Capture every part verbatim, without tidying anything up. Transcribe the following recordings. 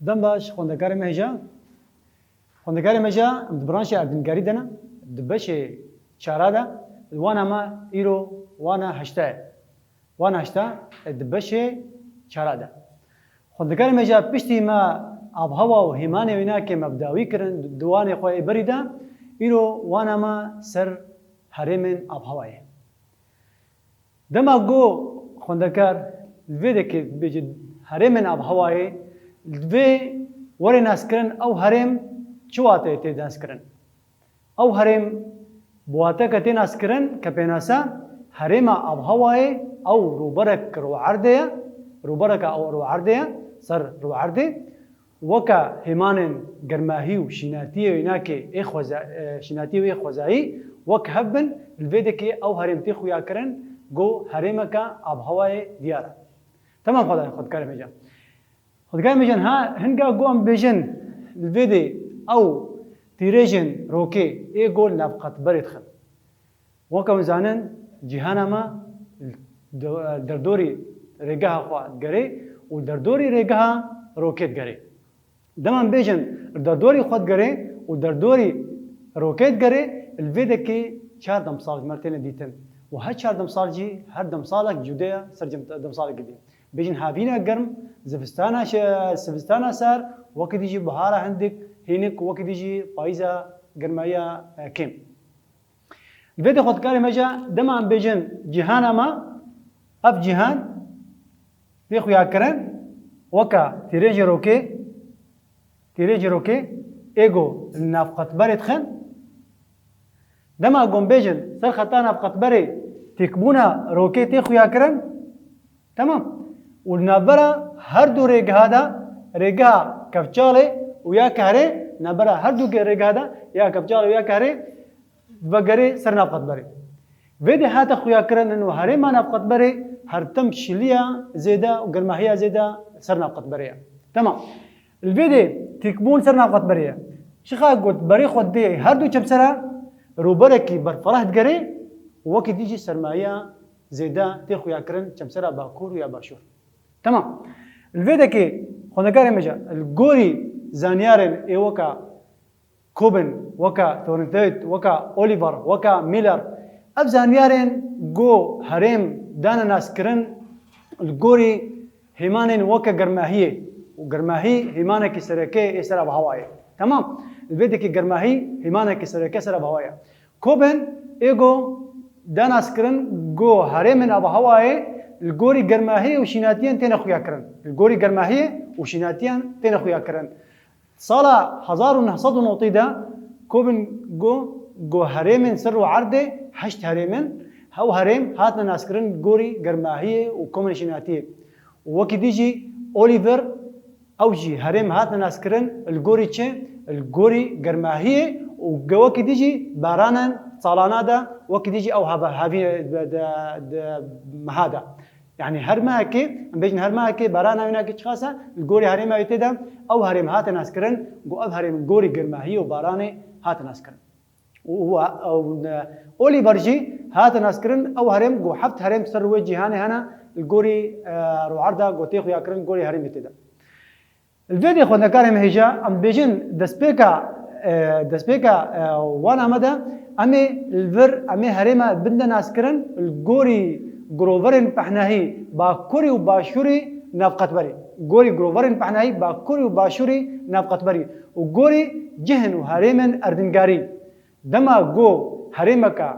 Dem baş, xwendekarê me hêja. Xwendekarê me hêja, em di branşê erdnîgarî de ne, di beşê çara de, wana me îro wana heşta ye. Wana heşta, e, di beşê çara de. Xwendekarê me hêja, piştî me avhewa û hêmanê wênakê me bi dawî kirin, di wanê xwe ê berî de, îro wana me ser herêmên avhewayê. Dema ku xwendekar li vê dekê dibêje herêmên avhewayê, li vê were naskirin ew herêm çi wateyê tê naskirin? Ew herêm bi wateke tê naskirin ke pênase herêma avhewayê ew rûberek rûerdê ye, rûbereka ew rûerdê ye, ser rûerdê. Weke hêmanên germahî û şînatiyê wênakê ê xweza-, e, şînatiyê wê xwezayî wek hev bin, li vê dekê ew herêm tê xuyakirin ku herêmeke avhewayê diyar e. Temam xweda xwedkarê me can. Xwedkarê me can, ha, hinga ku em bêjin li vê dê ew tîrêjên rokê ê ku li nav qetberê dixin. Weke hûn zanin, cîhana me li derdorî rêgeha xwe digerê û li derdorî rêgeha rokê digerê. Dema em bêjin li derdorî xwe digerê û li derdorî rokê digerê, li vê dekê çar demsal ji me re têne dîtin. Û her çar demsal jî, her demsalek cude ye ser cem-, demsalekî dî. Bêjin havîna germ, zivistana şe-, zivistana sar, wekî dî jî bihara hindik, hînik, wekî dî jî payîza germayiya, e, kêm. Li vê de xwedkarê me jî dema em bêjin cîhana me, ev cîhan tê xuyakirin weke tîrêjê rokê, tîrêjê rokê ê ku li nav qetberê dixin. Dema ku em bêjin ser xeta nav qetberê têkbûna rokê tê xuyakirin, Temam. Û li navbera her du rêgeha de, rêgeha kevçalê û ya kehrê, navbera her du rêgeha de, ya kevçalê û ya kehrê, vegerê ser navqetberê. Vê de hate xuyakirin û herêma navqetberê her tim şiliya zêde û germahiya zêde ser navqetberê ye. Temam. Li vê de têkbûn ser navqetberê ye. Çiqa got berê xwe dê her du çemsera rûberekî berferah digerê û wekî dî jî sermayeya zêde tê xuyakirin çemsera bakur û ya başûr. Temam. Li vê dekê xwendekarê me jî li gorî zanyarên ê weka Coben, weka Thornthwaite, weka Oliver, weka Miller, ev zanyarên ku herêm dane naskirin li gorî hêmanên weke germahiyê û germahî hêmanekî sereke ê ser avhewa ye. Temam. Li vê dekê germahî hêmanekî sereke ser avhewa ye. Coben ê ku da naskirin ku herêmên avhewayê li gorî germahiyê û şînatiyên têne xuyakirin. Li gorî germahiyê û şînatiyan têne xuyakirin. Sala hezar û neh sed û notî de Coben got ku herêmên ser û erdê heşt herêm in. Ew herêm hatine naskirin li gorî germahiyê û komên şînatiyê. Û wekî dî jî Oliver Ew jî herêm hatin naskirin li gorî çi? Li gorî germahiyê û ge-, wekî dî jî baranan salana de, wekî dî jî ew hava-, havî-, de, de, de meha de. Yanî her mehekê, em bêjin her mehekê barana wênakê çiqas e, li gorî herêma wê tê de, ew herêm hatin naskirin, ku ev herêm gorî germahiyê û baranê hatin naskirin. Û, û, û, e, Oliver jî hate naskirin, ew herêm ku heft herêm ser wê cîhanê hene, li gorî, e, rûerda ku tê xuyakirin, gorî herêmê tê de. Li vê dê xwendekarê me hêja, em bêjin destpêka, e, destpêka, e, wana me de, em ê li vir, em ê herêma bin de naskirin, li gorî giroverên pehnahî, bakurî û başûrî navqetberî. Gorî giroverên pehnahî, bakurî û başûrî navqetberî. Û gorî cihên û herêmên erdnîgarî. Dema ku herêmeke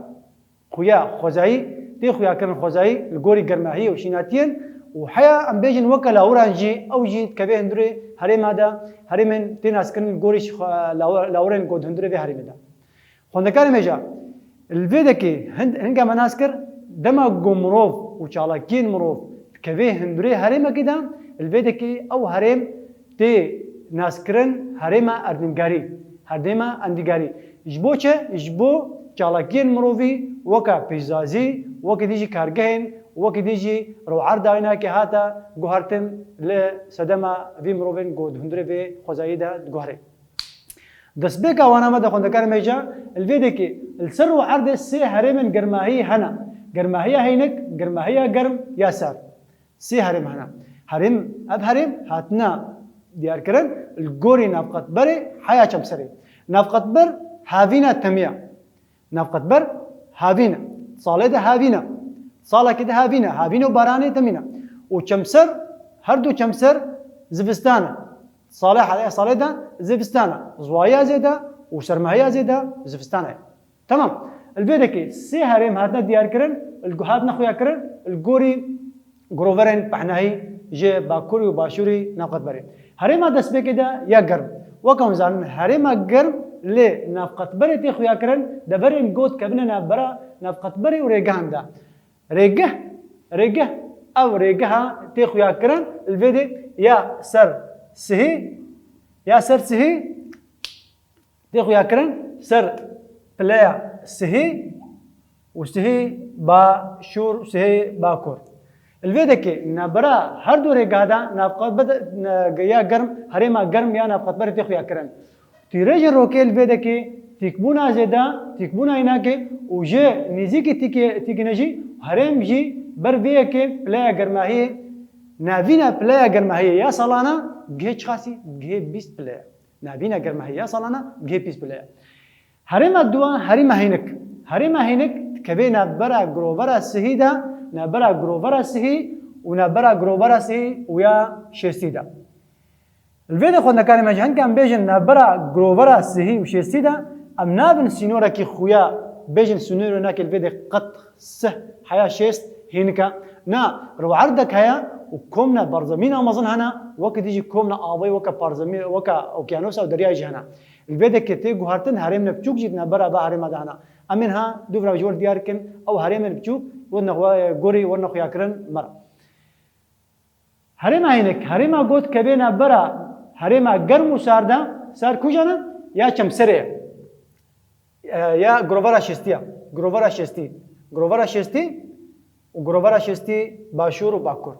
xuya xwezayî tê xuyakirin xwezayî li gorî germahiyê û şînatiyên û heya em bêjin weke lawiran jî ew jî dikeve hundirê herêma de, herêmên tê naskirin li gorî şi-, law-, lawirên ku di hundirê vê herêmê de. Xwendekarê me jî li vê dekê hin-, hinga me nas kir, dema ku mirov û çalakiyên mirov dikeve hundirê herêmekê de, li vê dekê ew herêm tê naskirin herêma erdnîgarî, herêma endîgarî. Ji bo çi? Ji bo çalakiyên mirovî weke pêşsazî, wekî dî jî kargehên, wekî dî jî rûerda wênakê hate guhertin li sedema vî mirovên ku di hundirê vê xwezayî de diguherê. Destpêka wana me de xwendekarê me hêja, li vê dekê li ser rûerdê sê herêmên germahiyê hene. Germahiya heynik, germahiya germ ya sar. Sê herêm hene. Herêm, ev herêm hatine diyar kirin, li gorî navqetberê heya çemserê. Navqetber havîna temiya. Navqetber havîn e. Salê de havîn e. Salekê de havîn e. Havîn û baranê temîn e. Û çemser, her du çemser zivistan e. Salê, salê de zivistan e. Ziwayiya zêde û sermahiya zêde zivistan e. Tamam. Li vê dekê sê herêm hatine diyar kirin, li go-, hatine xuya kirin, li gorî giroverên pehnayî ji Bakurî û Başûrî navqetberê. Herêma destpêkê de ya germ. Weke hûn zanin, herêma germ lê navqetberê tê xuya kirin, deverên go dikevine navbera navqetberê û rêgehan de. Rêgeh, rêgeh, ew rêgeha tê xuya kirin, li vê de ya ser sihê, ya ser sihê, tê xuya kirin ser pileya sihê û sihê başûr û sihê bakur. Li vê dekê navbera her du rêgeha de navqetber ya germ, herêma germ ya navqetberê tê xuya kirin. Tîrêjên rokê li vê dekê tîkbûna zêde, tîkbûna hînakê û ji nêzîkî tîkê, tîkine jî herêm jî ber vê yekê pileya germahiyê, navîna pileya germahiyê ya salana gihê çiqasî? Gihê bîst pileya. Navîna germahî ya salana gihê bîst pile ye. Herêma dua, herêma hênik. Herêma hênik dikeve navbera girovera sihî de, navbera girovera sihî û navbera girovera sihî û ya şêstî de. Li vê de xwendekarê me ji hin ke em bêjin navbera girovera sihî û şêstî de, em nabin sînorekî xuya, bêjin sînorê nake li vê de qet sih heya şêst hênik e. Na, rewerdek heye û komne barzemîna mezin hene, weke dî jî komne avê weke parzemî-, weke okyanosa û deryayê jî hene. Li vê dekê tê guhertin herêmine biçûk jî di navbera va herêma de hene. Em ên ha dûvra ji wir diyar kin, ew herêmên biçûk werine xwe-, gorî werine xuyakirin me re. Herêma hênik, herêma go dikeve navbera herêma germ û sar de, sar kuja ne? Ya çemserê ye. E, ya girovera şêstî ye. Girovera şêstî. Girovera şêstî û girovera şêstî başûr û bakur.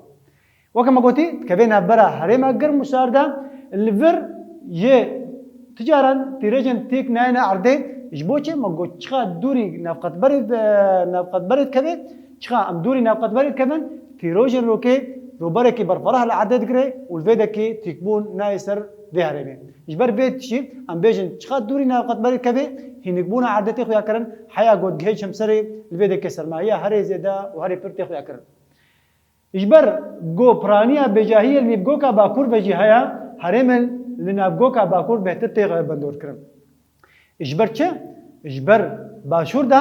Weke me gotî, dikeve navbera herêma germ û sar de, li vir jê ti caran tîrêjên têk nayêne erdê, ji bo çi? Me got, çiqa dûrî navqetberê, e, navqetberê dikeve, çiqa em dûrî navqetberê dikevin, tîrojên rokê rûberekî berferah li erdê digire û li vê dekê tîkbûn nayê ser vê herêmê. Ji ber vê tiştî em bêjin çiqa dûrî navqetberê dikeve, hînikbûna erdê tê xuyakirin, heya go digihê çemserê li vê dekê sermahiya herê zêde û herê pir tê xuyakirin. Ji ber go piraniya bêcahiyê li nîvgoka bakur ve jî heye, herêmên li navgoka bakur bêhtir tê bendor kirin. Ji ber çi? Ji ber başûr de,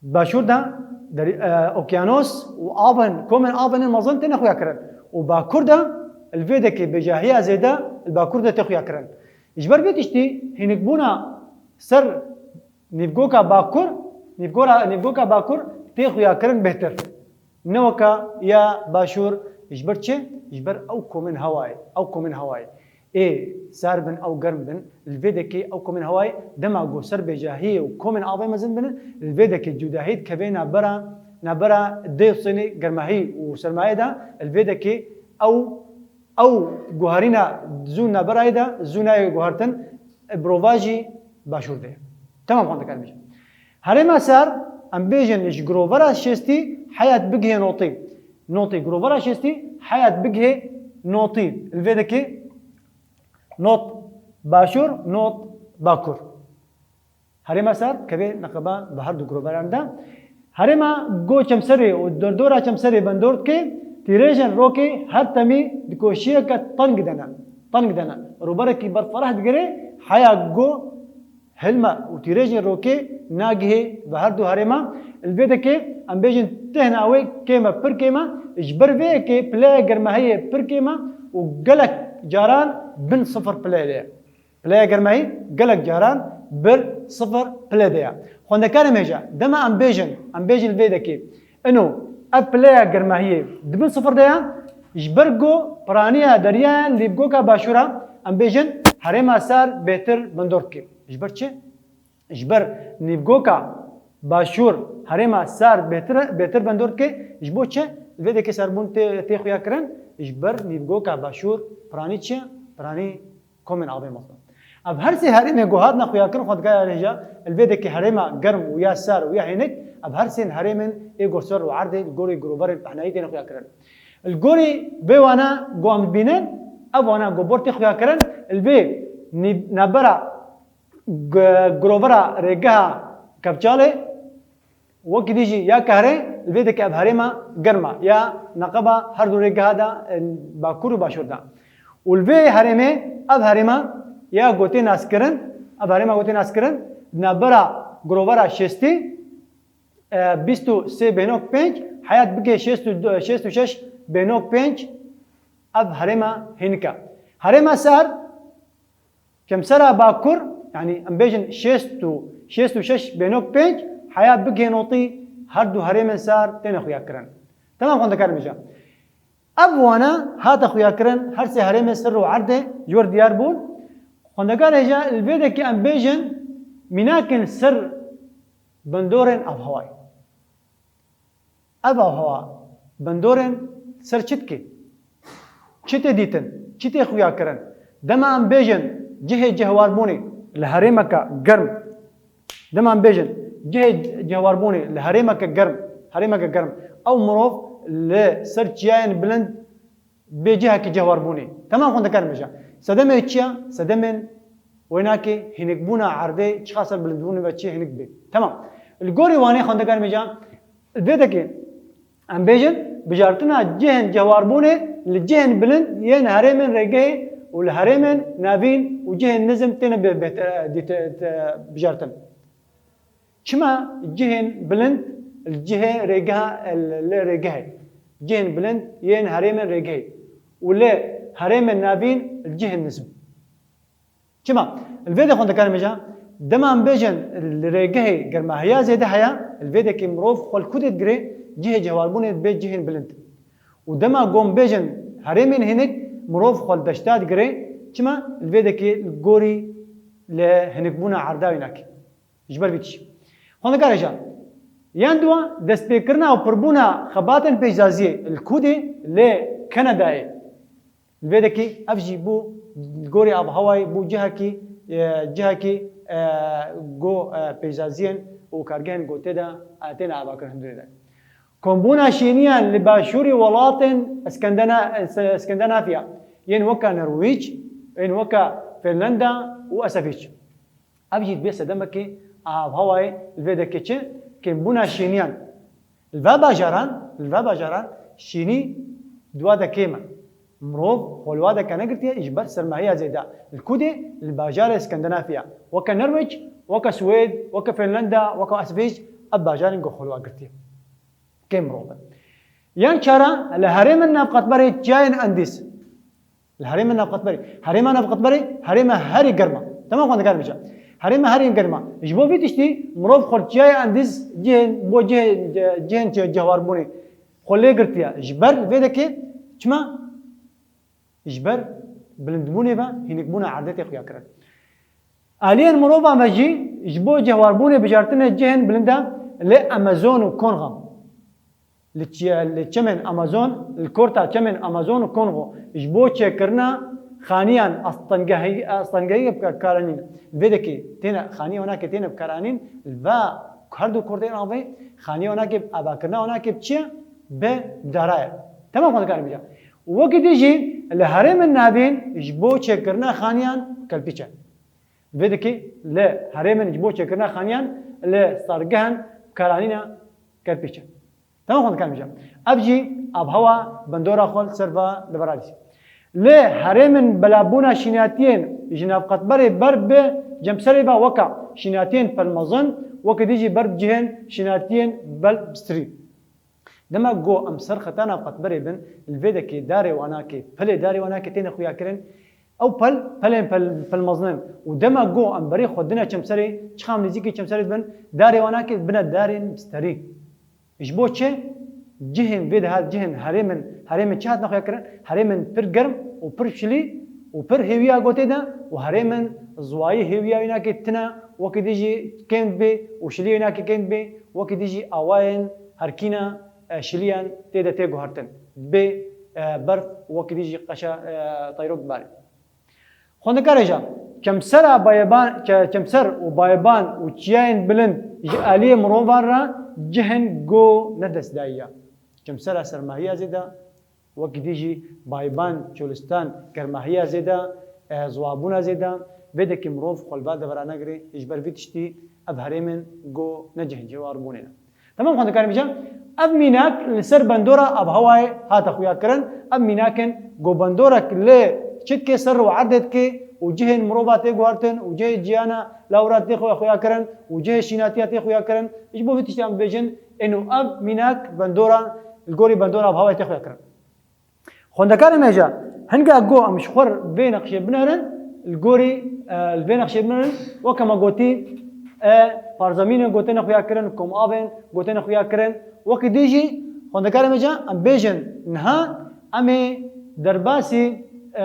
başûr de derî-, e, okyanos û avên, komên avên mezin têne xuya kirin. Û bakur de li vê dekê bêcahiya zêde li bakur de tê xuya kirin. Ji ber vê tiştî hînikbûna ser nîvgoka bakur, nîvgora-, nîvgoka bakur tê xuyakirin bêhtir. Ne weka ya başûr, ji ber çi? Ji ber ew komên hewayê, ew komên hewayê. Ê sar bin, ew germ bin, li vê dekê ew komên hewayê dema ku ser bêcahiyê û komên avê mezin bin, li vê dekê cudahî dikeve navbera, navbera dê û sênê germahî û sermayê de, li vê dekê ew Ew guherîna zû navberayê de zû nayê guhertin, e, bi rova jî başûr de ye. Temam xwendekarê min. Herêma sar, em bêjin ji girovera şêstî heya digihê notî. Notî, girovera şêstî heya digihê notî. Li vê dekê not başûr, not bakur. Herêma sar dikeve neqeba bi her du giroveran de. Herêma go çemserê û dordora çemserê bendor dike, tîrêjên rokê her temî di koşiyeke teng de ne. Teng de ne. Rûberekî berferah digire, heya go hilme û tîrêjên rokê nagihê bi her du herêma. Li vê dekê em bêjin têhna wê kêm e, pir kêm e. Ji ber vê yekê pileya germahiyê pir kêm e û gelek caran bin sifir pileyê de ye. Pileya germahî gelek caran bir sifir pile de ye. Xwendekarê mêje, dema em bêjin, em bêjin li vê dekê, ino ev pileya germahiyê di bin sifir de ye, ji ber ku piraniya deryaya nîvgoka başûra, em bêjin herêma sar bêhtir bendor dike. Ji ber çi? Ji ber nîvgoka başûr herêma sar bêhtir, bêhtir bendor dike. Ji bo çi? Li vê dekê sarbûn tê, tê xuya kirin. Ji ber nîvgoka başûr piranî çi? Piranî komên avê mezin. Ev her sê herêmê ku hatine xuyakirin xwendekarê hêja, li vê dekê herêma germ û ya sar û ya hênik, ev her sê herêmên ê ku ser û erdê li gorî giroverên pehnayî têne xuyakirin. Li gorî vê wana ku em dibînin, Ev wana ku bor tê xuya kirin, li vê nî-, navbera g-, girovera rêgeha Kepçalê, wekî dî jî ya Kehrê, li vê dikê ev herêma germ e, ya neqeba her du rêgeha de, e, Bakur û Başûr de. Û li vê herêmê, ev herêma ya ku tê naskirin, ev herêma ku tê naskirin, di navbera girovera şêstî, e, bîst û sê bênok pênc, heya bigê şêst û du, şêst û şeş bênok pênc, ev herêma hênik e. Herêma sar, Kemsera Bakur, yanî em bêjin şêst û, şêst û şeş bênok pênc, heya bigê notî her du herêmên sar têne xuya kirin. Temam xwendekarên hêja. Ev wana hate xuya kirin, her sê herêmên sir û erdê ji wir diyar bûn. Xwendekarên hêja, li vê dekê em bêjin mînakên sir bindorên avhewayê. Ev avhewa bindorên ser çi dike? Çi tê dîtin? Çi tê xuya kirin? Dema em bêjin cihê cihwarbûnê li herêmeke germ, dema em bêjin cihê cihwarbûnê li herêmeke germ, herêmeke germ, ew mirov li ser çiyayên bilind bê cihekî cihwarbûnê. Temam xwendekarên hêja. Sedemê çi ye? Sedemên wênakê hênikbûna erdê çiqasir bilindbûnê ve çi hênik bê. Temam. Li gorî wanê xwendekarên hêja, li vê dekê em bêjin, bijartina cihên cihwarbûnê li cihên bilind yên herêmên rêgehê û li herêmên navîn û cihên nizm têne bi-, bi-, te-, dîte-, te-, bijartin. Çima cihên bilind li cihê rêgeha, li rêgehê, cihên bilind yên herêmên rêgehê û li herêmên navîn li cihên nizm? Çima? Li vê de xwendekarên hêja, dema em bêjin li rêgehê germahiya zêde heye, li vê dekê mirov xwe li ku dê digire, cihê cihwarbûnê dibe cihên bilind. Û dema ku em bêjin herêmên hênik, mirov xwe li deşta digire. Çima? Li vê dekê li gorî li hênikbûna erda wî nake. Ji ber vî tiştî. Xwendekarên hêja, yan dua destpêkirina û pirbûna xebatên pêşsaziyê li ku dê, li Kanadayê. Li vê dekê ev jî bû gorî avhewayê bû cihekî, e, cihekî, e, go, e, pêşsaziyên û kargehên ku tê de, e, têne avakirin hundirê de. Kombûna şîniyan li başûrê welatên Eskendena-, Es-, Eskendinafya, yên weke Norwîc, yên weke Finlanda û Esefîc. Ev jî dibe sedemekê avhewayê li vê dekê çi? Kêmbûna şîniyan. Li va bajaran, li va bajaran şînî di wa de kêm e. Mirov xwe li wa de kenegirtiye ji ber sermahiya zêde. Li ku dê? Li bajarê Skandinafiya. Weke Norwêc, weke Swêd, weke Finlanda, weke Esvêc, ev bajarên ku xwe li wa girtiye. Kêm mirov e. Yan çara, li herêmên navqetberê çiyayên Endîs. Li herêmên navqetberê. Herêma navqetberê, herêma herî germ e. Temam xwendekarên hêja. Herêma herî germ e. Ji bo vî tiştî mirov xwe li çiyayê Endîs cihên, bo cihê, cihên ce-, cihwarbûnê xwe lê girtiye. Ji ber vê dekê çima? Ji ber bilindbûnê ve hînikbûna erdê tê xuya kirin. Aliyên mirovan ve jî ji bo cihwarbûnê bijartine cihên bilinda li Amazon û Kongo. Li çi-, li çemên Amazon, li korta çemên Amazon û Kongo ji bo çêkirina xaniyan astengehî-, astengehiyê bikaranîn. Li vê dekê têne xaniya winakê têne bikaranîn, li va her du kortên avê xaniya winakê avakirina winakê bi çi ye? Bi dara ye. Temam xwendekarên hêja. Wekî dî jî li herêmên navîn ji bo çêkirina xaniyan kelpîç e. Vê dikê li herêmên ji bo çêkirina xaniyan li stargehên karanîna kerpîç e. Temam xwendekarên hêja. Ev jî avhewa bendora xwe li ser va li beradî. Li herêmên belabûna şînatiyên ji navqetberê ber bi cemserê ve weka şînatiyên pelmezin, wekî dî jî ber bi cihên şînatiyên bel bistirî. Dema go em ser xeta navqetberê bin, li vê dekê darê wanakê, pelê darê wanakê têne xuya kirin, ew pel, pelên pel, pelmezin in. Û dema go em berê xwe dine çemserê, çiqa em nêzîkî çemserê dibin, darê wanakê dibine darên bisterî. Ji bo çi? Cihên vê de hat, cihên herêmên, herêmên çi hatine xuya kirin? Herêmên pir germ û pir şilî û pir hêwiya gotê de û herêmên ziwayî hêwiya wînakê tine, wekî dî jî kêm dibe û şilî wînakê kêm dibe, wekî dî jî awayên herkîna e, şiliyan tê de tê guhertin. Bê, e, berf wekî dî jî qeşa, e, teyrok dibarê. Xwendekarên hêja, çemsera bayeban, çe-, çemser û bayeban û çiyayên bilind ji aliyê mirovan re cihên go ne destdayiya. Çemsera sermahiya zêde Wekî dî jî bayban, çolistan, germahiya zêde, e, ziwabûna zêde, vê dekê mirov xwe li ba devera negire, ji ber vî tiştî ev herêmên go ne cihên cihwarbûnê ne. Temam xwendekarê min can, ev mînak li ser bendora avhewayê hate xuya kirin. Ev mînak in go bendorek li çi dike, ser û erdê dike û cihên mirova tê guhertin û cihê jiyana lawira tê xuya, xuya kirin û cihê şînatiya tê xuya kirin. Ji bo vî tiştî em bêjin, êno ev mînak bendora, li gorî bendora avhewayê tê xuya kirin. Xwendekarê me jî, hinga go em ji xwe vê nexşê binerin, li gorî, e, li vê nexşê binerin, weke me gotî, e, parzemînên gotine xuya kirin, komavên gotine xuya kirin. Wekî dî jî, xwendekarê me jî, em bêjin niha em ê derbasî, e,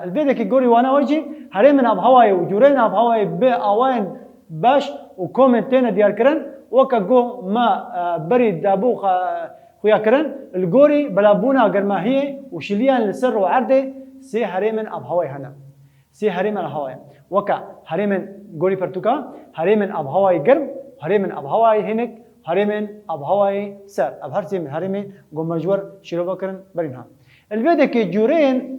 li vê dekê gorî wana we jî herêmên avhewayê û cûreyên avhewayê bi awayên baş û komên têne diyarkirin, weke go me, e, berî dabû xe-, xuya kirin, li gorî belavbûna germahiyê û şiliyan li ser ro erdê sê herêmên avhewayê hene. Sê herêmên avhewayê. Weke herêmên gorî pertûka, herêmên avhewayê germ, herêmên avhewayê hênik, herêmên avhewayê ser. Ev her sê herêmê go me ji we şîrove kirin berî niha. Li vê dekê cûreyên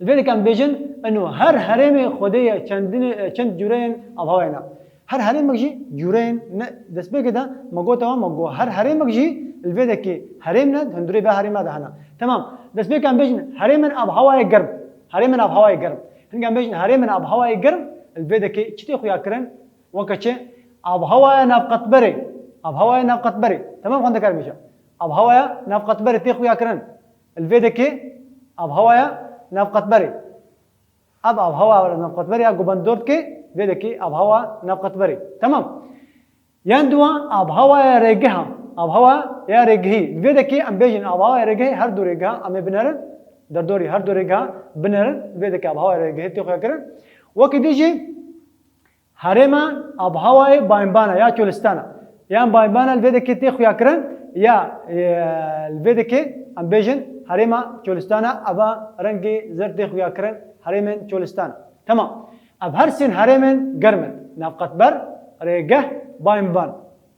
Li vê de em bêjin, eno her herêmê xwedê ye çendinê, çend cûreyên avhewayê ne. Her herêmek jî cûreyên ne, destpêkê de me gote, me got her herêmek jî li vê dekê herêm ne, di hundirê vê herêma de hene. Temam. Destpêkê em bêjin herêmên avhewayê germ. Herêmên avhewayê germ. Hinga em bêjin herêmên avhewayê germ, li vê dekê çi tê xuya kirin? Weke çi? Avhewaya navqetberê. Avhewaya navqetberê. Temam xwendekarê min can. Avhewaya navqetberê tê xuya kirin. Li vê dekê avhewaya navqetberê. Ev avhewa navqetberê ya gobendor dike, vê dekê avhewa navqetberê. Temam. Yan duwa avhewaya rêgeha. Avhewa ya rêgehî. Li vê dekê em bêjin avhewaya rêgehê, her du rêgeha em ê binerin. Derdorî her du rêgeha binerin. Li vê dekê avhewaya rêgehê tê xuya kirin. Wekî dî jî Herêma avhewayê baymbana ya çolistana. Yan baymbana li vê dekê tê xuya kirin, ya, e, li vê dekê em bêjin herêma çolistana, eva rengê zer tê xuya kirin, herêmên çolistana. Temam. Ev her sên herêmên germ in. Navqetber, rêgeh, baymban.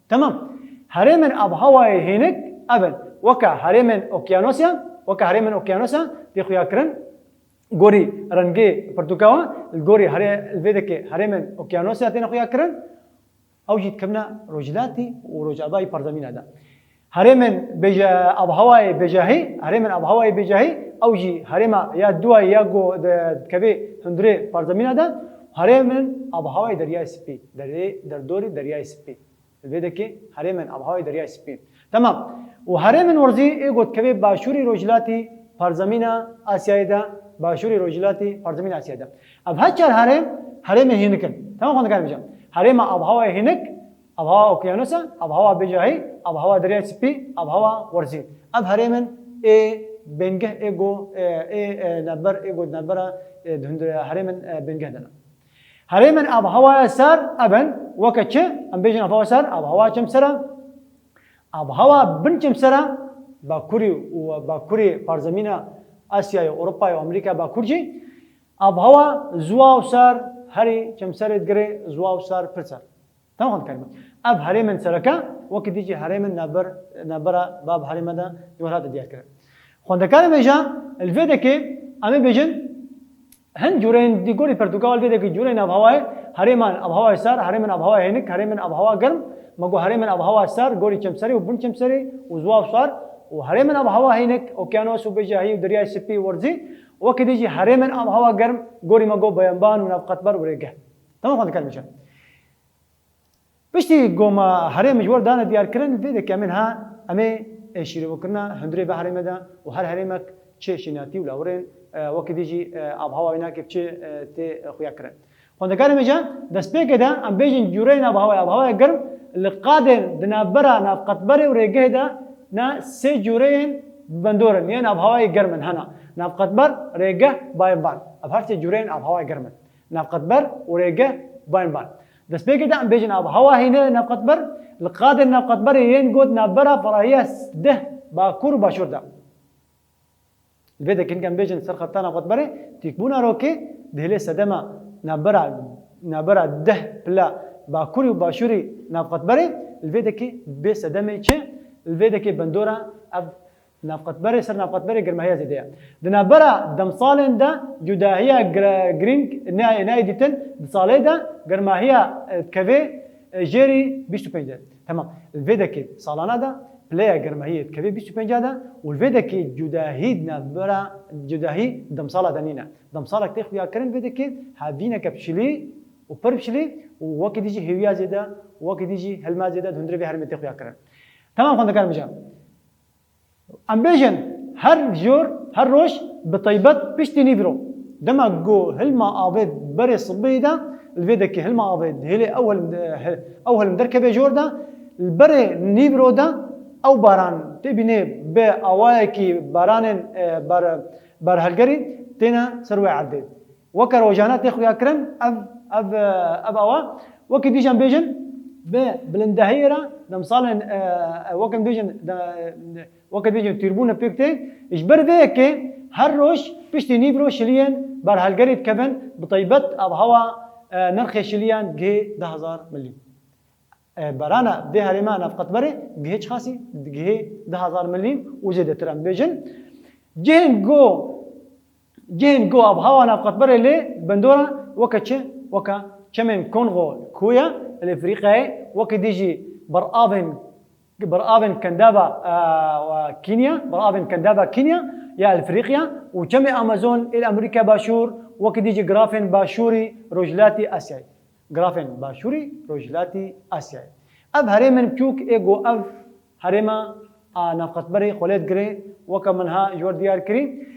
Temam. Herêmên avhewayê hênik ev in. Weke herêmên okyanosiyan, weke herêmên okyanosiyan tê xuya kirin. Gorî rengê pirtûka wan, li gorî herê-, li vê dekê herêmên okyanosiya têne xuya kirin, ew jî dikevine rojhilatî û rojavayî parzemîna de. Herêmên bêje-, avhewayê bêjahî, herêmên avhewayê bêjahî, ew jî herêma ya duwayê ya ku di-, dikevê hundirê parzemîna de, herêmên avhewayê Deryayê Spî, derê-, derdorî Deryayê Spî. Li vê dekê herêmên avhewayê Deryayê Spî. Temam. Û herêmên werzî ê ku dikevê başûrî rojhilatî parzemîna Asyayê de, başûrî rojhilatî parzemîna Asyayê de. Ev her çar herêm, herêmên hênik in. Temam, xwendekarê min can. Herêma avhewayê hênik, avhewa okyanus e, avhewa bêjahî, avhewa Deryayê Spî, avhewa werzî. Ev herêmên ê bêngeh ê ku, e, ê, e, navber, ê ku navbera, e, di hundir herêmên, e, bêngeh de ne. Herêmên avhewaya sar ev in, weke çi? Em bêjin avhewa sar, avhewa çemser e. Avhewa bin çemser e, bakurî û bakurê parzemîna Asyayê, Ewropayê û Amerîkaya Bakur jî. Avhewa ziwa û sar herî çemserê digire, ziwa û sar pir sar. Temam, xwendekarê min. Ev herêmên sereke, wekî dî jî herêmên navber, navbera bab herême de ji we re hate diyar kirin. Xwendekarê min can, li vê dekê em ê bêjin, Hin cûreyên di gorî pertûka wê vê dekê cûreyên avhewayê, herêman avhewayê sar, herêmên avhewayê hênik, herêmên avhewa germ, me got herêmên avhewa sar, gorî çemserê û bin çemserê û ziwa û sar û herêmên avhewa hênik, okyanos û bêjahî û deryayê spî û werzî, wekî dî jî herêmên avhewa germ, gorî me got beyanban û navqetber û rêgeh. Temam, xwendekarê min can. Piştî ku me herêm ji we re dane diyarkirin, vê dekê em ê niha em ê, e, şîrovekirina hundirê vê herêmê de û her herêmek çi şînatî û lawirên, e, wekî dî jî, e, avhewa wê nake bi çi, e, tê, e, xuya kirin. Xwendekarê min can, destpêkê de em bêjin cûreyên avhewayê, avhewayê germ li qadên di navbera navqetberê û rêgehê de ne sê cûreyên bendor in, yên avhewayê germ in hene. Navqetber, rêgeh, bayanban. Ev her sê cûreyên avhewayê germ in. Navqetber û rêgeh bayanban. Destpêkê de em bêjin avhewa hêne navqetber, li qadên navqetberê yên got navbera ferahiya deh bakur û başûr de. Li vê dekê em bêjin ser xeta navqetberê, tîkbûna rokê dihêlê sedema navbera, navbera deh pila bakurî û başûrî navqetberê, li vê dekê bê sedemê çi, li vê dekê bendora ev Navqetberê ser navqetberê germahiya zêde ye. Di navbera demsalên de cudahiya gre-, girîng nayê, nayê dîtin, di salê de germahiya, e, dikeve, e, jêrî bîst û pênc de. Temam. Li vê dekê salana de pileya germahiyê dikeve bîst û pênc de û li vê dekê cudahî di navbera cudahî demsala de nîne. Demsalek tê xuyakirin vê dekê hevîneke bi şilî û pir bi şilî û wekî dî jî hêwiya zêde û wekî dî jî hilma zêde di hundirê vê herêmê tê xuyakirin. Temam xwendekarên hêja. Em bêjin, her jor, her roj bi taybet piştî nîvro. Dema ku hilma avê berê sibê de, li vê dekê hilma avê dihêlê ew hilm, ew hilm derkeve jor de, li berê nîvro de ew baran tê bînê bi awayekî baranên, e, ber-, berhelgerî têne ser wê erdê. Weke rojane tê xuyakirin, ev, ev, ev awa. Wekî dî jî em bêjin, bi bilindehiyê re demsalên, e, e, weke em bêjin, de, weke em bêjin tîrbûn pêk tê. Ji ber vê yekê her roj piştî nîvro şiliyên berhelgerî dikevin, bi taybet avhewa, e, nirxê şiliyan gihê du hezar milyon. E, barana vê herêma navqetberê gihê çiqasî? Gihê du hezar milyon û zêdetir em bêjin. Cihên ku, cihên ku avhewa navqetberê lê bendora weke çi? Weke çemên Kongo Koya li Efrîqyayê, wekî dî jî beravên, beravên Kendaba, e, Kenya, beravên Kendaba Kenya ya Efrîqya û çemê Amazon ê Amerîka Başûr, wekî dî jî girafên Başûrî Rojhilatî Asyayê. Girafên Başûrî Rojhilatî Asyayê. Ev herêmên biçûk ê ku ev herêma a navqetberê xwe lê digire, weke min ha ji we re diyar kirî.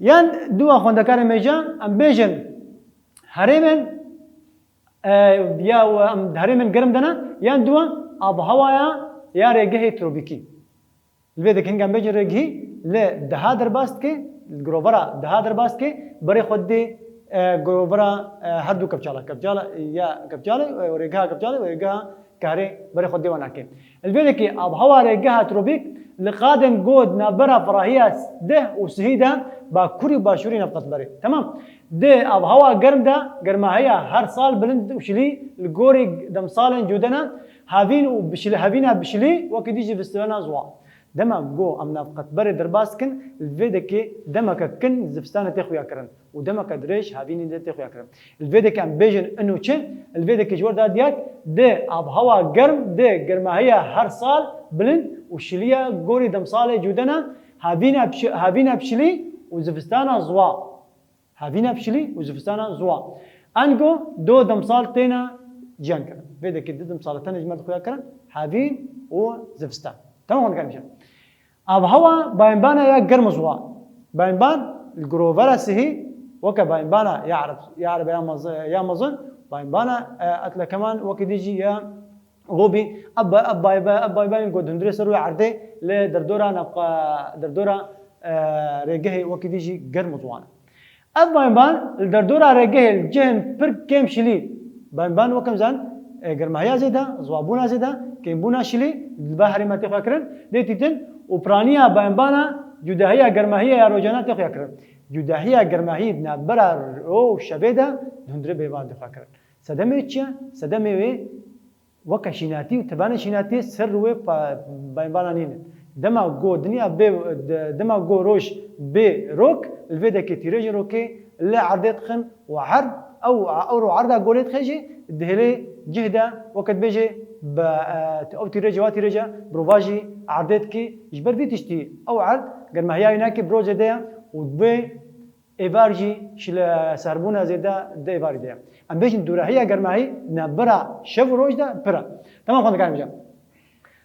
Yan dua xwendekarên hêja, em bêjin herêmên, e, ya em herêmên germ de ne, yan dua avhewaya ya rêgehê tropîkî. Li vê dekê hinga em bêjin rêgihî li deha derbas dike, li girovera deha derbas dike, berê xwe didê, e, girovera, e, her du kepçala. Kepçala ya kepçalê, e, rêgeha kepçalê û rêgeha karê berê xwe didê wan nake. Li vê dekê avhewa rêgeha tropîk li qadên ku di navbera ferahiya deh û sihî de bakurî û başûrî navqetberê. Temam. Di avhewa germ de germahiya her sal bilind û şilî li gorî demsalên cûde ne, havîn û bişil-, havîna bişilî wekî dî jî zivistana ziwa. Dema ku em navqetberê derbas dikin, li vê dekê demeke kin zivistanê tê xuyakirin û demeke dirêj havînê de tê xuyakirin. Li vê dekê em bêjin ino çi? Li vê dekê ji we re da diyar, di avhewa germ, di germahiya her sal bilind û şiliya gorî demsalê cûde ne, havîna pişi-, havîna pişilî û zivistana ziwa. Havîna pişilî û zivistana ziwa. Ango do demsal têne ciyan kirin. Vê dekê di demsala tenê ji me re dixuya kirin. Havîn û zivistan. Temam, xwendekarên hêja. Avhewa bayanbana ya germ û ziwa. Bayanban li girovera sihî, weke bayanbana ya ereb, ya ereb ya mez-, ya mezin, bayanbana, e, etlekeman wekî dî jî ya Gobî, ev ba-, ev bay-, ev bayanbanên ku di hundirê ser wê erdê li derdora navqa-, derdora, e, rêgehê wekî dî jî germ û ziwan e. Ev bayanban li derdora rêgehê li cihên pir kêm şilî, bayanban weke em zanin, e, germahiya zêde, ziwabûna zêde, kêmbûna şilî, li ba herêma tê xuyakirin, dê dîtin û piraniya bayanbana cudahiya germahiya ya rojana tê xuyakirin. Cudahiya germahiyê di navbera ro û şevê de di hundirê bêvan tê xuyakirin. Sedemê çi ye? Sedemê wê weke şînatî û tebanê şînatiyê ser rûyê pa-, bayanbana nînin. Dema ku dinya bê, de-, dema ku roj bê rok, li vê dekê tîrêjên rokê li erdê dixin û erd, ew, ew ro erda ku lê dixe jî dihêlê cih de, weke dibêje bi, e, ew tîrêje, wa tîrêje bi rovajî erdê dikê. Ji ber vî tiştî ew erd germahiya wî nake, bi rojê de ye û divê êvar jî şile seherbûna zêde di êvarî de ye. Em bêjin dûrahiya germahî navbera şev û roj de pir e. Temam, xwendekarên hêja.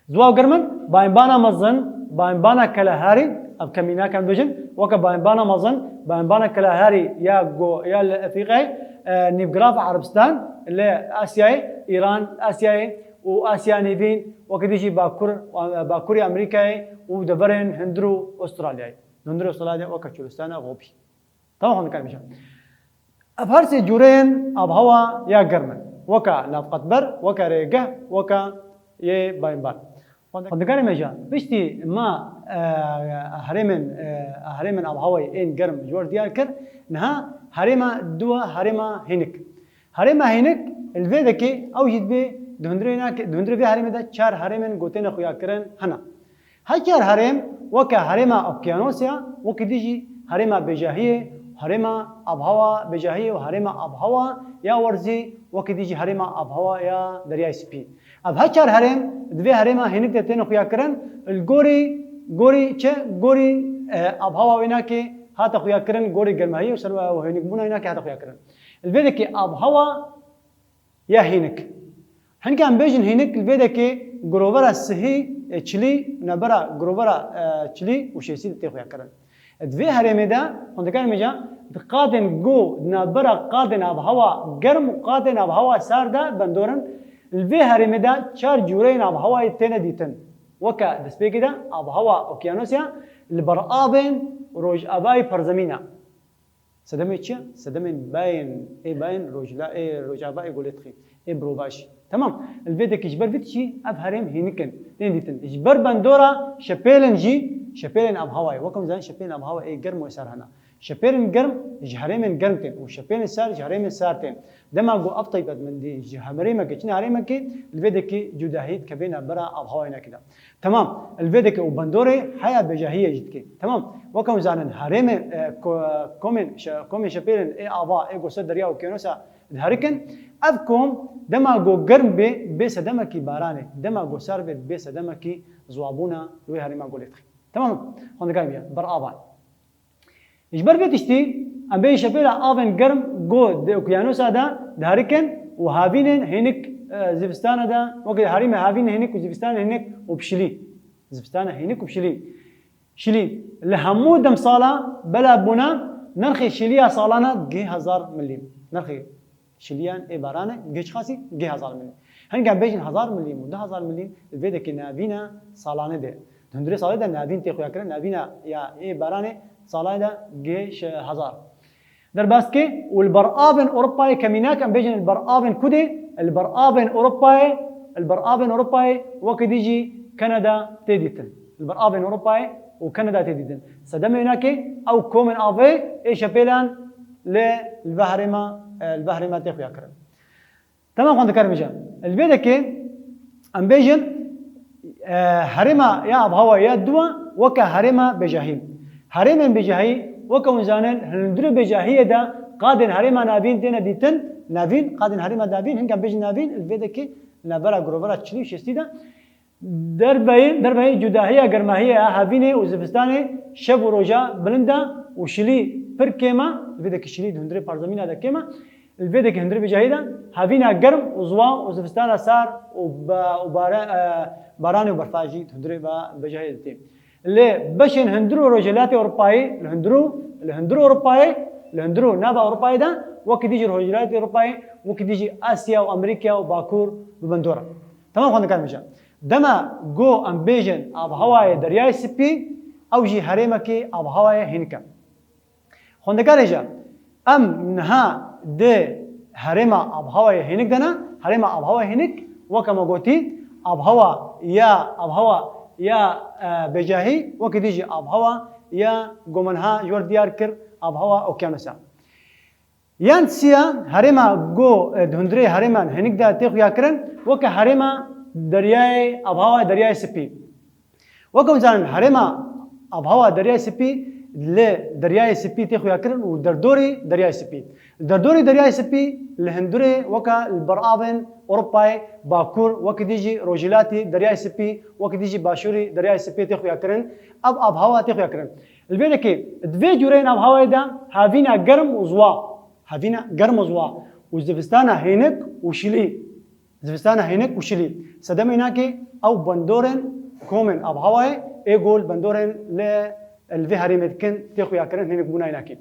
Ziwa û germ in, bayanbana mezin, bayanbana Keleharî, ev kemî nake em bêjin, weke bayanbana mezin, bayanbana Keleharî ya go-, ya li Efrîqyayê, e, nîvgiraf Erebistan, li Asyayê, Îran, Asyayê û Asya Nêvîn, weke dî jî Bakur, Bakurê Amerîkayê û deverên hundir û Astralyayê. Hundir û Astralyayê weke çolistana Gobî. Tamam, xwendekarên hêja. Ev her sê cûreyên avhewa ya germ in. Weke navqetber, weke rêgeh, weke yê bayanban. Xwendekarên hêja, piştî me, e, herêmên, e, herêmên avhewayê ên germ ji we re diyar kir, niha herêma dua, herêma hênik. Herêma hênik, li vê dekê ew jî dibê di hundirê nake-, di hundirê vê herêmê de çar herêmên ku têne xuyakirin hene. Her çar herêm weke herêma okyanosiya, wekî dî jî herêma bêjahiyê, herêma avhawa bêjahiyê û herêma avhawa ya werzî, wekî dî jî herêma avhawa ya Deryayê Spî. Ev her çar herêm di vê herêma hênik de têne xuyakirin. Li gorî, gorî çi? Gorî, e, avhawa wê nakê hate xuyakirin, gorî germahiyê û ser hênikbûna wê nakê hate xuyakirin. Li vê dekê avhawa ya hênik. Hinka em bêjin hênik li vê dekê girovera sihî, e, çilî, navbera girovera, e, çilî û şêstî de tê xuyakirin. Di vê herêmê de, xwendekarê me ca, di qadên go, di navbera qadên avhawa germ û qadên avhawa sar de bendor in. Li vê herêmê de çar cûreyên avhawayê têne dîtin. Weke destpêkê de avhawa okyanosiya li ber avên rojavayê perzemîn e. Sedemê çi? Sedemên bayên, ê bayên rojla-, ê rojava ê golê dixî, ê birovajî. Temam. Li vê dekê ji ber vî tiştî ev herêm hênik in. Tên dîtin. Ji ber bendora şepêlên jî, şepêlên avhawayê. Weke hûn zanin şepêlên avhawa ê germ û ê sar hene. Şepêlên germ ji herêmên germ tên û şepêlên sar ji herêmên sar tên. Dema ku ev taybetmendî ji herêmekê çine herêmekê, li vê dekê cudahiyê dikeve navbera avhawayê nakê de. Temam, li vê dike û bandorê heya bêjahiyê jî dike. Temam, weke hûn zanin herêmê, e, ko-, komên şe-, komên şepêlên ê ava, ê go ser derya û okyanusa diherikin. Ev kom dema go germ bê, bê sedemekî baranê. Dema go sar bê, bê sedemekî ziwabûna wê herêma golê dixî. Temam, xwendekarê me ya, ber avan. Ji ber vê tiştî, em bêjin şepêla avên germ go di okyanusa de diherikin û havînên hênik, e, zivistana de, wekî herêmê havînên hênik û zivistanên hênik û bi şilî. Zivistana hênik û bi şilî. Şilî. Li hemû demsala bela bûna nirxê şiliya salana gih hezar milîm. Nirxê Şiliyan ê baranê gê çiqasî? Gê hezar milîm. Hinga bêjin hezar milîm û du hezar milîm li vê dekê navîna salane de. Di hundirê salê de navîn tê xuyakirin, navîna ya ê baranê salane de gê şi hezar. Derbas dike û li ber avên Ewropayê kemînak, em bêjin li ber avên kudê, li ber avên Ewropayê, li ber avên Ewropayê wekî dî jî Kanada tê dîtin. Li ber avên Ewropayê û Kanada tê dîtin. Sedemê wê nakê ew komên avê ê şepêlan li, li ve herêma, e, li ve herêma tê xuya kirin. Temam xwendekarê me ca. Li vê dekê em bêjin, e, herêma ya avhawa ya dua weke herêma bêjahî. Herêmên bêjahî weke hûn zanin, li hundirê bêjahiyê de qadên herêma navîn têne dîtin, navîn, qadên herêma navîn, hinga em bêjin navîn, li vê dekê navbera girovera çilî û şêstî de. Derveyî, derveyî cudahiya germahiyê ya havînê û zivistanê, şev û roja bilind e û şilî pir kêm e, li vê dekî şilî di hundirê parzemîna de kêm e, li vê dekî hundirê bêjahî de havîna germ û ziwa û zivistana sar û ba-, û bare-, e, baranê û berfa jî di hundirê ve bêjahî de tê. Li beşên hundir û rojhilatê Ewropayê, li hundir û, li hundir Ewropayê, li hundir û nava Ewropayê de, wekî dî jî rojhilatê Ewropayê, wekî dî jî Asya û Amerîka û Bakur bi bendor e. Temam xwendekarê me ca. Dema ku em bêjin avhewayê Deryayê Spî, ew jî herêmekî avhewayê hênik e. Xwendekarê ca, em niha di herêma avhewayê hênik de ne, herêma avhewayê hênik, weke me gotî, avhewa ya, avhewa ya, e, bêjahî, wekî dî jî avhewa ya ku me niha ji we re diyar kir, avhewa okyanus e. Yan siya herêma ku, e, di hundirê herêman hênik de tê xuya kirin, weke herêma deryayê, avhewa Deryayê Spî. Weke hûn zanin, herêma avhewa Deryayê Spî li Deryayê Spî tê xuya kirin û derdorê Deryayê Spî. Li derdorê Deryayê Spî li hundirê weke li ber avên Ewropayê Bakur, wekî dî jî rojhilatî Deryayê Spî, wekî dî jî başûrî Deryayê Spî tê xuya kirin. Ev avhewa tê xuya kirin. Li vê dekê, di vê cûreyên avhewayê de havîna germ û ziwa, havîna germ û ziwa û zivistana hênik û şilî, zivistana hênik û şilî. Sedemê nakê ew bendorên komên avhewayê ê gol bendorên li, li vê herêmê dikin tê xuya kirin hênik bûna nakê.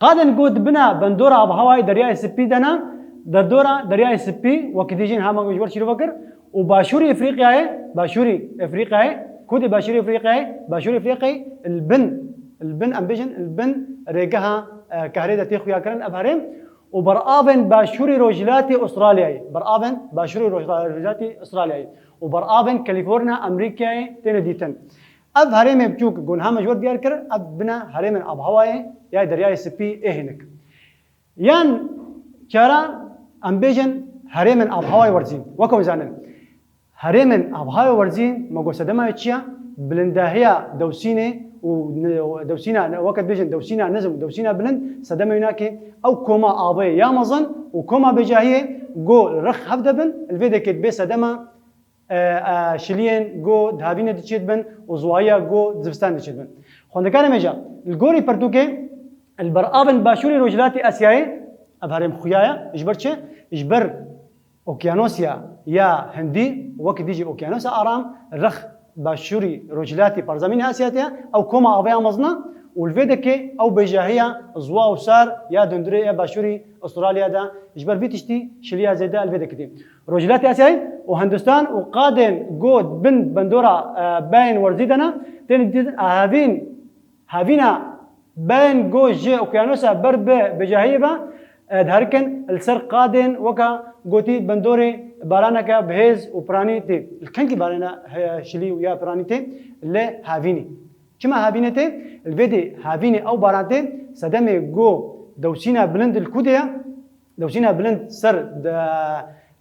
Qadên ku di bina bendora avhewayê Deryayê Spî de ne, derdora Deryayê Spî, wekî dî jî niha me ji we re şîrove kir, û başûrê Efrîqyayê, başûrê Efrîqyayê, kudê başûrê Efrîqyayê, başûrê Efrîqyayê, li bin, li bin, em bêjin, li bin rêgeha, e, kehrê de tê xuya kirin ev herêm, û ber avên başûrê rojhilatê Ûstralyayê, ber avên başûrê rojhilatê Ûstralyayê û ber avên Kalîforniya Amerîkayê têne dîtin. Ev herêmê biçûk ku niha me ji we re diyar kir, ev bine herêmên avhewayê ya Deryayê Spî ê hênik. Yan çara em bêjin herêmên avhewayê werzî. Weke hûn zanin, Herêmên avhaya werzî, me got sedema wê çi ye? Bilindahiya dewsînê û ni-, dewsîna, weke dibêjin dewsîna nizm û dewsîna bilind, sedema wî nake ew koma avê ya mezin û koma bêjahiyê go rix hev de bin, li vê dekê dibê sedema, e, e, şiliyên go di havînê diçêt bin û ziwayiya go di zivistanê diçêt bin. Xwendekarê me jî, li gorî pirtûkê, li ber avên başûrê Rojhilatê Asyayê, ev herêm xuya ye, ji ber çi? Ji ber Okyanosiya ya Hindî, wekî dî jî Okyanosiya Aram, rix başûrî rojhilatî parzamînê Asyayê ye, ew koma avê ya mezin e û li vê dekê ew bêjahiya ziwa û sar ya di hundirê ya başûrî Australya de, ji ber vî tiştî şiliya zêde li vê dekê tê. Rojhilatê Asyayê û Hindistan û qadên go bin bendora, e, bayên werzî de ne, tên dîtin havîn Havîna bayên go ji okyanosa ber bi bêjahiyê ve, e, diherikin li ser qadên weka gotî bendorê baraneke bi hêz û piranî tê. Li kengî barana, e, şilî û ya piranî tê? Li havînî. Çima havînê tê? Li vê dê havînê ew baran tê, sedemê go dewsîna bilind li ku de ye, dewsîna bilind ser de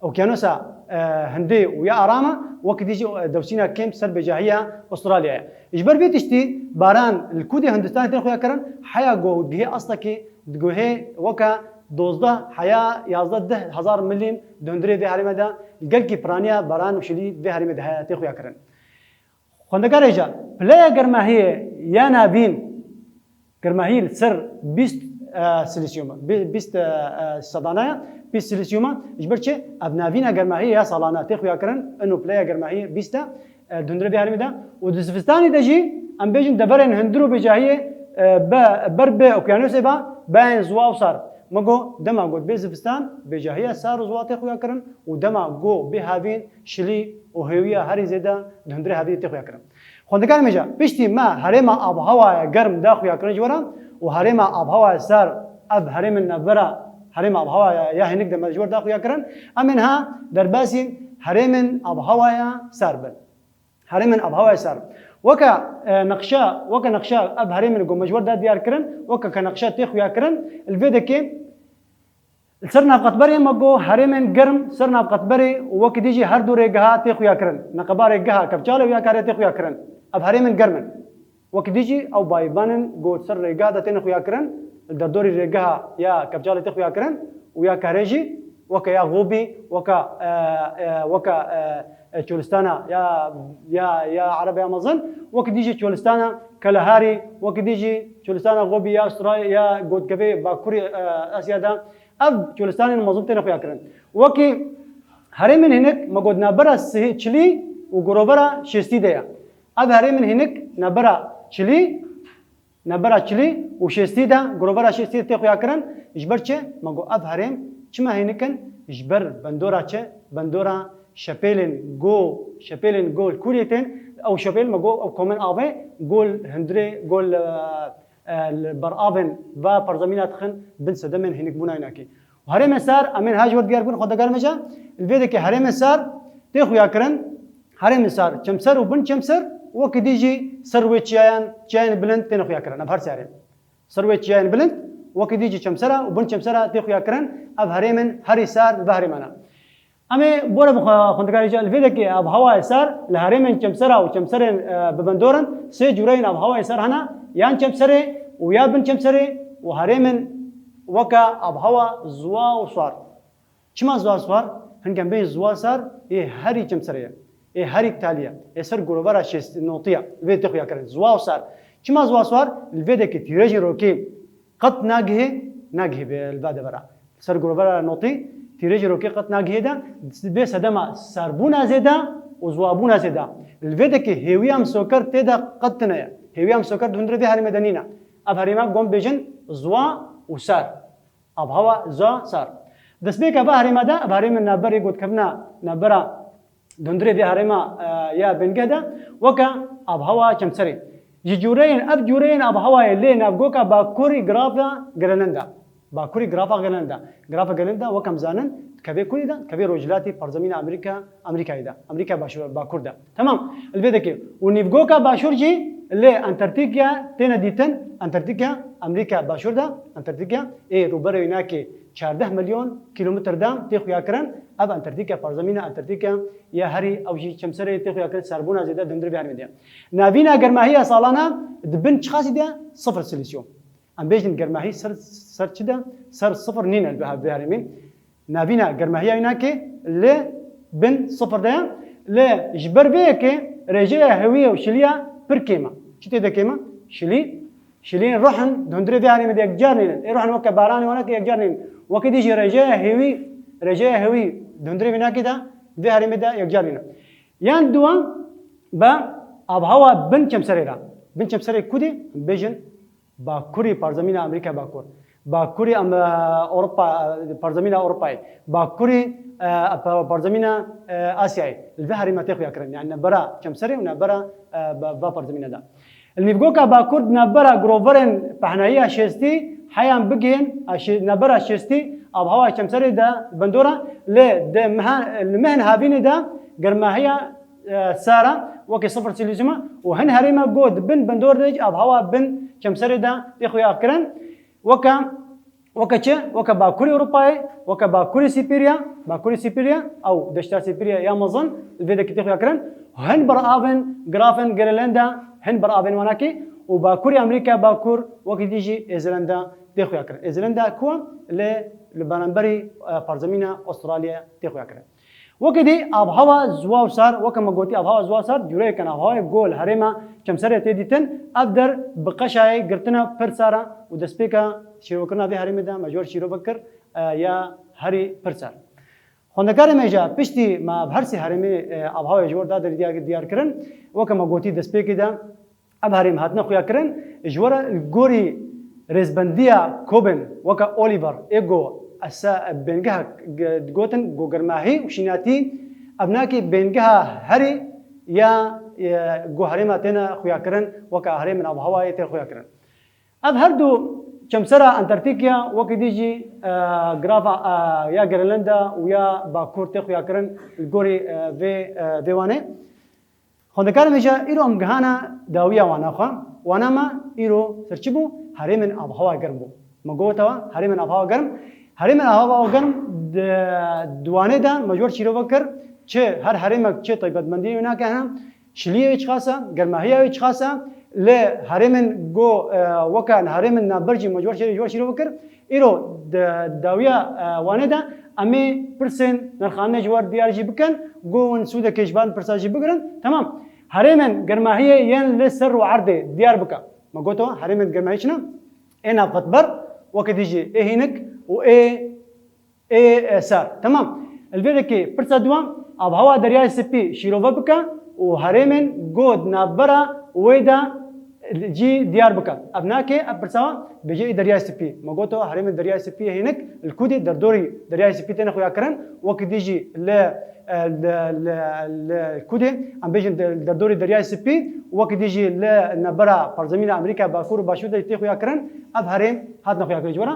Okyanosa, e, Hindê û ya Arama, wekî dî jî, e, dewsîna kêm ser bêjahiya Australyayê. Ji ber vê tiştî baran li ku dê Hindistanê tên xuya kirin, heya go dihê astekî diguhê weke dozdeh heya yazdeh deh hezar milîm di hundirê vê herêmê de, gelkî piraniya baran û şilî vê herêmê de heye tên xuya kirin. Xwendekarê jî, pileya germahiyê ya navîn, germahî li ser bîst, e, silîsyûm, bî-, bîst, e, e, sedane ye, bîst silîsyûm e. Ji ber çi? Ev navîna germahiyê ya salane tê xuya kirin, ino pileya germahiyê bîst e, e, di hundirê vê herêmê de. Û di zivistanê de jî, em bêjin deverên hundir û bêjahiyê, e, be-, ber bi okyanosê ve, bayên ziwa û sar. Me got, dema got bê zivistan, bêjahiya sar û ziwa tê xuya kirin û dema got bê havîn, şilî û hêwiya herî zêde di hundirê havînê tê xuya kirin. Xwendekarê me jî, piştî me herêma avhewaya germ da xuya kirin ji we re û herêma avhewaya sar, ev herêmên navbera, herêma avhewaya ya hênik de me ji we re da xuya kirin, em ê niha derbasî herêmên avhewaya sar bin. Herêmên avhewaya sar. Weke, e, nexşa, weke nexşa ev herêmên ku me ji we re da diyar kirin, weke ke nexşa tê xuya kirin, li vê dekê Li ser navqetberê me got herêmên germ ser navqetberê û wekî dî jî her du rêgeha tê xuya kirin. Neqeba rêgeha Kepçalê û ya Karê tê xuya kirin. Ev herêmên germ in. Wekî dî jî ew bayîvan in got ser rêgeha de têne xuya kirin. Li derdorî rêgeha ya Kepçalê tê xuya kirin û ya Karê jî weke ya Xobî, weke, e, e, weke, e, e, Çolistana ya, ya, ya Erebê ya mezin, wekî dî jî Çolistana Keleharî, wekî dî jî Çolistana Xobî ya Usturalya, ya gotkevê Bakurê, e, Asya de. Ev çolistanên mezin têne xuya kirin. Wekî herêmên hinek me got navbera sihê-, çilî û girovera şêstî de ye. Ev herêmên hinek navbera çilî, navbera çilî û şêstî de, girovera şêstî de tê xuya kirin. Ji ber çi? Me got ev herêm çima hinek in? Ji ber bendora çi? Bendora şepêlên go, şepêlên go li kûrê tên. Ew şepêl me got ew komên avê, go li hundirê, go li, e, e, li ber avên va perzemîna dixin bin sedemên hênikbûna înakê. Û herêmên sar, em ên ha ji we diyar bikin, xwendekarê me jî, li vê dekê herêmên sar tê xuya kirin, herêmên sar, çemser û bin çemser, wekî dî jî ser wê çiyayan, çiyayên bilind têne xuya kirin. Ev her sê herêm. Ser wê çiyayên bilind, wekî dî jî çemsera û bin çemsera tê xuya kirin, ev herêmên herî sar li vê herêmana. Em ê bore bi xwe-, xwendekarê jî, li vê dekê avhewayê sar li herêmên çemsera û çemserên, e, bibendor in, sê cûreyên avhewayê sar hene, yan çemserê û ya bin çemserê û herêmên weke avhewa ziwa û sar. Çima ziwa sar? Hinke em bêjin ziwa sar ê herî çemserê ye. Ê herî talî ye. Ê ser girovera şêst notî ye. Vê tê xuya kirin. Ziwa û sar. Çima ziwa sar? Li vê dekê tîrejên rokê qet nagihê, nagihê bê li va devera. Ser girovera notî, tîrejê rokê qet nagihê de, bê sedema sarbûna zêde û ziwabûna zêde. Li vê dekê hêwiya misoker tê de qet tune ye. Hêwiya misoker di hundirê vê herêmê de nîne. Ev herêma gom bêjin ziwa û sar. Avhewa za sar. Destpêka va herêma de, ev herêmên navberê gotkevina navbera dundirê vê herêma, e, ya bingeh de, weke avhewa çemserê. Ji cûreyên, ev cûreyên avhewayê lê navgoka bakurî grafa Grenlanda. Bakurî grafa Grenlanda. Grafa Grenlanda, weke em zanin, dikevê kurî de, dikevê rojhilatî parzemîna Amerîka, Amerîkayê de. Amerîka başûr, bakur de. Temam. Li vê dekê. Û nîvgoka başûr jî, Lê Antarktika têne dîtin, Antarktika, Amerîka Başûr de, Antarktika ê rûberê wînakê çardeh milyon kîlometr de tê xuyakirin, ev Antarktika, parzemîna Antarktika ya herî, ew jî çemserê tê xuyakirin, serbûna zêde di hundirê vê herêmê de ye. Navîna germahiya salana di bin çiqasî de? Sifir Sîlîsyo. Em bêjin germahî ser, ser çi de? Ser sifir nîne li vê herêmê. Navîna germahiya wînakê li bin sifir de ye. Lê ji ber vê yekê rêjeya hêwî û şiliya pir kêm e. Çi tê de kêm e? Şilî. Şiliyên ruh in di hundirê vê herêmê de yekcar nînin. Ê ruh in weke baranê wênakê yekcar nînin. Wekî dî jî rêjeya hêwî, rêjeya hêwî di hundirê wênakê de, vê herêmê de yekcar nînin. Yan duwa be avhawa bin çemserê re. Bin çemserê kudê? Bêjin Bakurî parzemîna Amerîka Bakur. Bakurî em, e, Ewropa, e, parzemîna Ewropayê. Bakurî, e, pa-, parzemîna, e, Asyayê. Li vê herêma tê xuyakirin. Yani navbera çemserê û navbera, e, va, va parzemîna de. Li nîvgoka Bakur di navbera giroverên pehnayiya şêstî heyan bigihên, a, şê-, navbera şêstî avhawa çemserê de bendor e, lê di meha-, li mehên havînê de germahiya e, sar e, wekî sifir Sîlîzyum e û hin herêma go di bin bendor de jî avhawa bin çemserê de tê xuyakirin. Weke, weke çi? Weke Bakurê Ewropayê, weke Bakurê Sîpîrya, Bakurê Sîpîrya, ew deşta Sîpîrya ya mezin, li vê dekê tê xuyakirin. Hin beravên, girafên Grênlanda, hin beravên wanakê û Bakurê Amerîka Bakur, wekî dî jî Êzilenda tê xuyakirin. Êzilenda ku e? Li, li beramberî, e, parzemîna Astralya tê xuyakirin. Wekî dî avhawa ziwa û sar, weke me gotî avhawa ziwa û sar, cûreyeke avhawayê go li herêma çemserê tê dîtin, ev der bi qeşayê girtina pir sar e û destpêka şîrovekirina vê herêmê de me ji we re şîrove kir, e, ya herî pir sar. Xwendekarê me jî piştî me ev her sê herêmê, e, avhawayê ji we re da derî diyar, diyar kirin, weke me gotî destpêkê de, Ev herêm hatine xuyakirin, ji we re li gorî rêzbendiya Köben, weke Oliver ê go esa bêngeha g-, digotin, go germahî û şînatî, ev nakê bêngeha herî ya, e, go herêma têne xuyakirin, weke herêmên avhawayê tên xuyakirin. Ev her du çemsera Antarktika, wekî dî jî, e, grafa, e, ya Grênlanda û ya Bakur tê xuyakirin li gorî, e, vê, e, vê wanê. Xwendekarê me jî îro em gihana dawiya wana xwe. Wana me îro ser çi bû? Herêmên avhewa germ bû. Me gotewa herêmên avhewa germ. Herêmên avhewa germ di, di wanê de me ji we re şîrove kir. Çi her herêmek çi taybetmendiyê wê nake hene. Şiliyê wê çiqas e, germahiya wê çiqas e. Lê herêmên go, e, weke herêmên navber jî me ji we re şî-, ji we re şîrove kir. Îro di dawiya, e, wanê de em ê pirsên nirxandinê ji we re diyar jî bikin, go hûn sûdekê ji van pirsa jî bigirin. Temam. Herêmên germahiyê yên li ser û erdê diyar bike. Me goto, herêmên germahiyê çi ne? Ê navxwetber, wekî dî jî ê hînik û ê, ê, e, sar. Temam. Li vê dekê pirsa duwa, avhewa Deryayê Spî şîrove bike û herêmên go di navbera wê de jî diyar bike. Ev nake, ev pirsa bêje ê Deryayê Spî. Me goto, herêmên Deryayê Spî hênik li ku dê, derdorî Deryayê Spî têne xuyakirin, wekî dî jî li, e, li, li, li ku dê, em bêjin de-, derdorî Deryayê Spî, wekî dî jî li navbera parzemîna Amerîka Bakur û Başûr de jî tê xuyakirin, ev herêm hatine xuyakirin ji we re.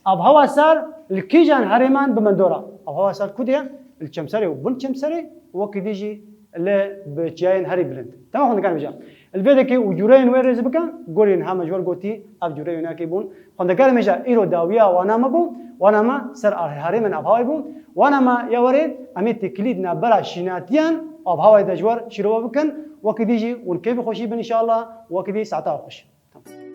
Avhewa sar li kîjan herêman bi mendor e? Avhewa sar ku dê ye? Li çemserê û bin çemserê, wekî dî jî li bi çiyayên herî bilind. Temam xwendekarê me jî. Li vê dekê û cûreyên wê rêz bike, gorî niha me ji we re gotî, ev cûreyê wênakê bûn. Xwendekarê me jî îro dawiya wana me bû, wana me ser a-, herêmên avhawayê bû. Wana me ya werê, em ê têkilî di navbera şînatiyan avhawayê de ji we re şîrove bikin. Wekî dî jî hûn kêfê xweşî bin înşallah, wekî dî saeta we xweş. Tamam.